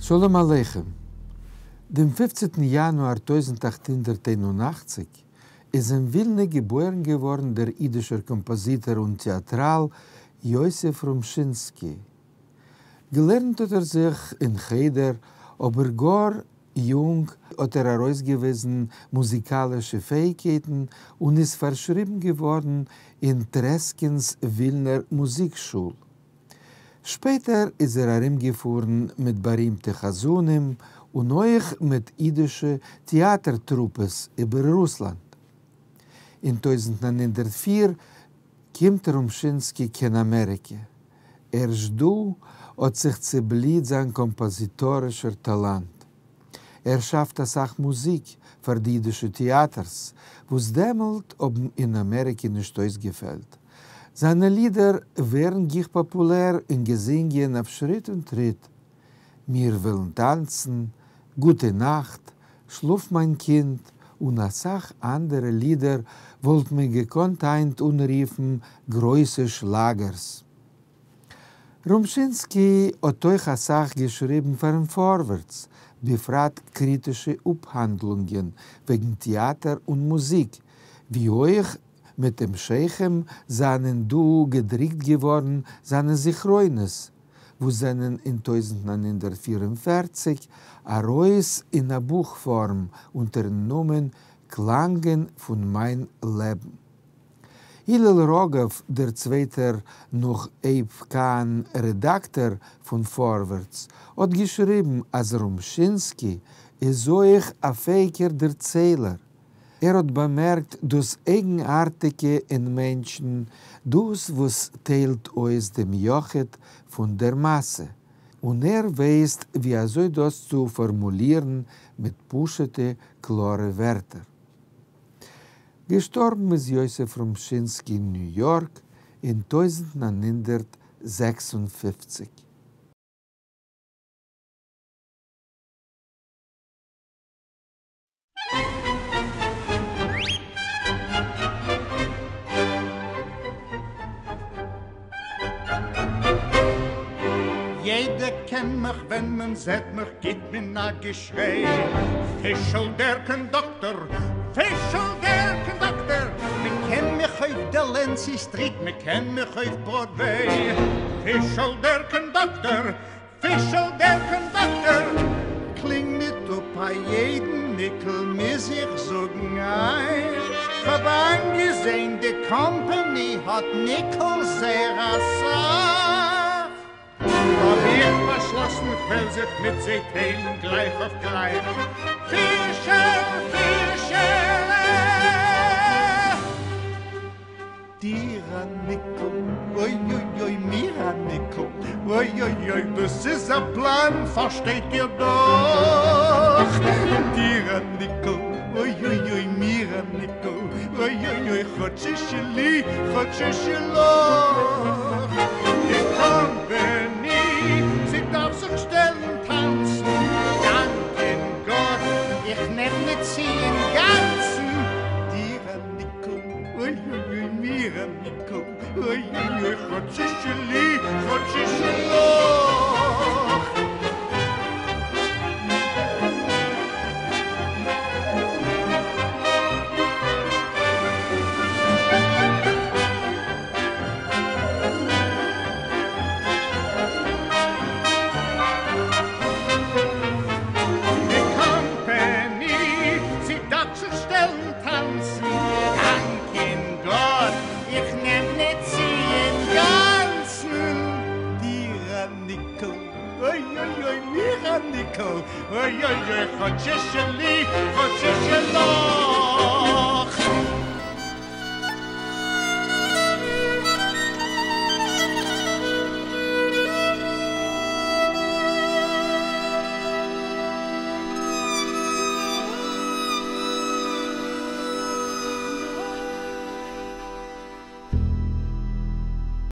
שלום עליכם. דעם פופצנטן יאנואר 1881 איז אין ווילנע געבוירן געווארן דער אידישער קאמפאזיטאר און טעאטראל יוסף רומשינסקי. געלערנט האט ער זיך אין חדר, אבער גאר יונג האט ער ארויסגעוויזן מוזיקאלישע פעאיגקייטן און איז פארשריבן געווארן אין טרעסקינ'ס ווילנער מוזיק שול. שפעטער איז ער ארומגעפארן מיט בארימטע חזנים און אויך מיט אידישע טעאטער טרופעס איבער רוסלאנד. אין 1904 קומט רומשינסקי קיין אמעריקע. ערשט דא האט זיך צעבליט זיין קאמפאזיטארישער טאלאנט. ער שאפט אסאך מוזיק פאר די אידישע טעאטערס, וואס דעמאלט האבן אין אמעריקע נישט אויסגעפעלט. זיינע לידער ווערן גיך פאפולער און געזינגען אויף שריט און טריט. מיר ווילן טאנצן, גוטע נאכט, שלאף מיין קינד, און אסאך אנדערע לידער וואלט מען געקאנט היינט אנרופן גרויסע שלאגערס. רומשינסקי האט אויך אסאך געשריבן פארן פארווערטס, בפרט קריטישע אפהאנדלונגען וועגן טעאטער און מוזיק, ווי אויך מיט המשכים זענען דא געדריקט געווארן זיינע זכרונות, וואס זענען אין 1944 ארויס אין א בוך פארם אונטערן נאמען קלאנגען פון מיין לעבן. הלל ראגאוו, דער צווייטער נאך אייב קאהן רעדאקטער פון פארווערטס, האט געשריבן אז רומשינסקי איז אויך א פעאיגער דערציילער. ער האט באמערקט דאס אייגנארטיגע אין מענטשן, דאס וואס טיילט אויס דעם יחיד פון דער מאסע, און ער ווייסט ווי אזוי דאס צו פארמולירן מיט פשוט'ע קלארע ווערטער. געשטארבן איז יוסף רומשינסקי אין ניו יארק אין 1956. יעדער קען מיך, ווען מען זעט מיך גיט מען א געשריי, פישל דער קאנדאקטער, פישל דער קאנדאקטער, מען קען מיך אויף דעלענסי סטריט, מען קען מיך אויף בראדוועי, פישל דער קאנדאקטער, פישל דער קאנדאקטער, קלינג ניט אפ א יעדן ניקל מוז איך זאגן אייך, כ'האב איינגעזען די קאמפעני האט ניקלס זייער אסאך, האב איך באשלאסן כ'וועל זיך מיט זיי טיילן גלייך אויף גלייך, פישל פישעלע. דיר א ניקל, אוי אוי אוי מיר א ניקל, אוי אוי אוי דאס איז א פלאן פארשטייט איר דאך, דיר א ניקל, אוי אוי אוי מיר א ניקל, אוי אוי אוי כאטש ס'איז שלי כאטש ס'איז שלך, די קאמפעני זי דארף זיך שטעלן טאנצן, דאנקען גאט איך נעם ניט צו אינגאנצן, דיר א ניקל. אוי אוי אוי מיר א ניקל, אוי אוי אוי כאטש ס'איז שלי כאטש ס'איז שלך. די קאמפעני זי דארף זיך שטעלן טאנצן, דאנקען גאט איך נעם ניט צו אינגאנצן. דיר א ניקל, אוי אוי אוי מיר א ניקל, אוי אוי אוי כאטש ס'איז שלי כאטש ס'איז שלך.